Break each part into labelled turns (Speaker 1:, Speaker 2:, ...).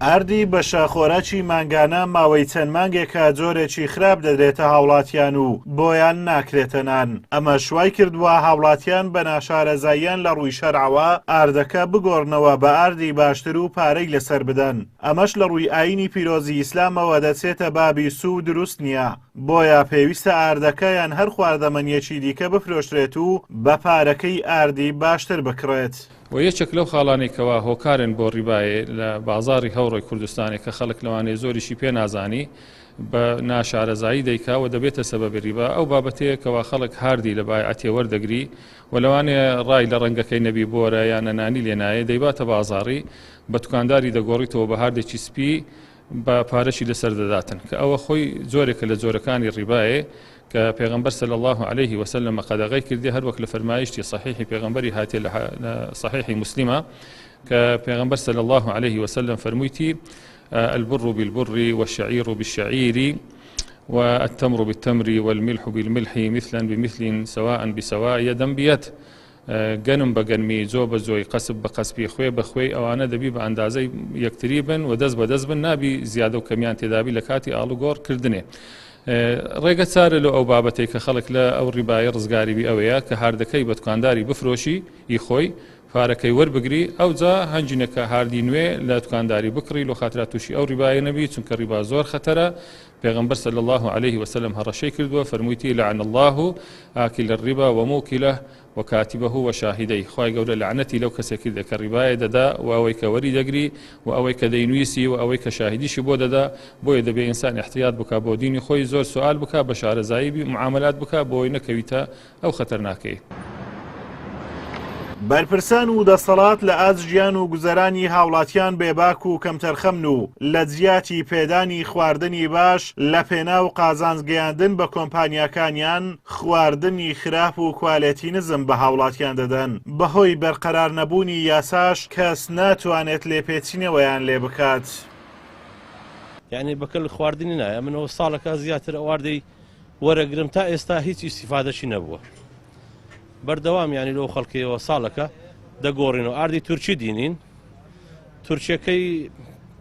Speaker 1: ئاردی بەشە خۆراکی مانگانە ماوەی چەند مانگێکە جۆرێکی خراپ دەدرێتە هاوڵاتیان و بۆیان ناکرێتە نان، ئەمەش وایکردووە هاوڵاتیان بە ناشارەزاییان لە ڕووی شەرعەوە ئاردەکە بگۆڕنەوە بە ئاردی باشتر و پارەی لەسەر بدەن، ئەمەش لە ڕووی ئایینی پیرۆزی ئیسلامەوە دەچێتە بابی سوو و دروست نییە. بۆیە پێویستە ئاردەکە یان هەر خواردەمەنییەکی دیکە بفرۆشرێت و بە پارەکەی ئاردی باشتر بکڕێت.
Speaker 2: وە یەکێک لەو خاڵانەی کەوا هۆکارن بۆ ڕیبایێ لە بازاڕی هەوڕۆی کوردستانێ کە خەڵک لەوانەیە زۆریشی پێ نازانی بە ناشارەزایی دەیکا و دەبێتە سەبەبی ڕیبا ئەو بابەتەیە کەوا خەڵک هاردی لە بایعەتێ وەردەگری و لەوانەیە ڕای لە ڕەنگەکەی نەبی بۆرە یان نانی لێ نایێ دەیباتە بازاڕی بە توکانداری دەگۆڕیتەوە بە هاردێکی سپی بە پارەشی لەسەر دەداتن کە ئەوە خۆی جۆرێکە لە جۆرەکانی ڕیبایێ کە پێغەمبەر صلی اللە علیه وسلم قەدەغەی کردی هەروەک لە فەرمایشتی صحیحی پێغەمبەری هاتیە لە صحیحی مسلمە کە پێغەمبەر صلی اللە علیه وسلم فەرموویتی البر بالبر والشعير بالشعير والتمر بالتمر والملح بالملح مثلا بمثل سواء بسواء يدا بيد گەنم بە گەنمی، جۆ بە جۆی، قەسپ بە قەسپی، خوێ بە خوێی ئەوانە دەبی بە ئەندازەی یەکتری بن و دەست بە دەست بن نابی زیادە و کەمیان تێدابی لە کاتی ئاڵوگۆڕ کردنێ. ڕێگە چارە لۆ ئەو بابەتەی کە خەڵک لە ئەو ڕیبایە ڕزگاری بی ئەوەیە کە هاردەکەی بە دوکانداری بفرۆشی ئی خۆی پارەکەی وەربگری ئەوجا هەنجینەکە هاردی نوێ لە دوکانداری بکڕی لۆ خاترا تووشی ئەو ڕیبایە نەبی چونکە ڕیبا زۆر خەتەرە پێغەمبەر صلی اللە علیه وسلم هەڕەشەی کردووە فەرموویتی لعن اللە آکل الربا وموکله وکاتبه وشاهدیه خوای گەورە لەعنەتی لەو کەسێک کردە کە ڕیبایە دەدا و ئەوەی کە وەری دەگری و ئەوەی کە دەینویسی و ئەوەی کە شاهیدیشی بۆ دەدا بۆیە دەبێ ئینسان احتیاط بکا بۆ دینی خۆی زۆر سوال بکا بە شارەزایی بی معاملات بکا بۆی نەکەویتە ئەو خەتەرناکەی.
Speaker 1: بەرپرسان و دەسەڵات لە ئاست ژیان و گوزەرانی هاوڵاتیان بێباک و کەمتەرخەمن و لە جیاتی پێدانی خواردنی باش لە پێناو قازانج گەیاندن بە کۆمپانیاکانیان خواردنی خراپ و کوالێتی نزم بە هاوڵاتیان دەدەن، بەهۆی بەرقەرار نەبوونی یاساش کەس ناتوانێت لێپێچینەوەیان لێ بکات.
Speaker 3: یانی بەکەل خواردنی نایە من ئەوە ساڵەکە زیاتر ئەواردەی وەرەگرم تا ئێستا هیچ ئیسیفادەشی نەبووە بەردەوام یانی لەو خەڵکەیەوە ساڵەکە دەگۆڕین و ئاردی تورکی دینین تورکیەکەی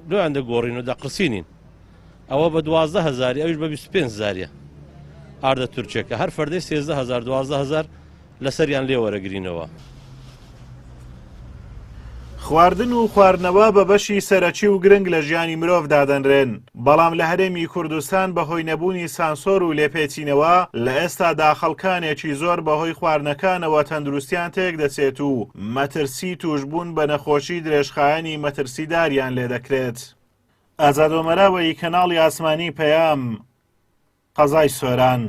Speaker 3: لۆیان دەگۆڕین و دەقرسینین ئەوە بە دوازدە هزاری ئەوش بە 25 هزاریە ئاردە تورکیەکە هەر فەردەی 13 هزار 12 هزار لەسەریان لێ وەرەگرینەوە.
Speaker 1: خواردن و خواردنەوە بە بەشی سەرەکی و گرنگ لە ژیانی مرۆڤ دادەنرێن، بەڵام لە هەرێمی کوردستان بەهۆی نەبوونی سانسۆر و لێپێچینەوە لە ئێستادا خەڵکانێکی زۆر بەهۆی خواردنەکانەوە تەندروستیان تێکدەچێت و مەترسی تووشبوون بە نەخۆشی درێژخایەنی مەترسیداریان لێدەکرێت. ئازاد ئۆمەراوەیی کەناڵی ئاسمانی پەیام، قەزای سۆران.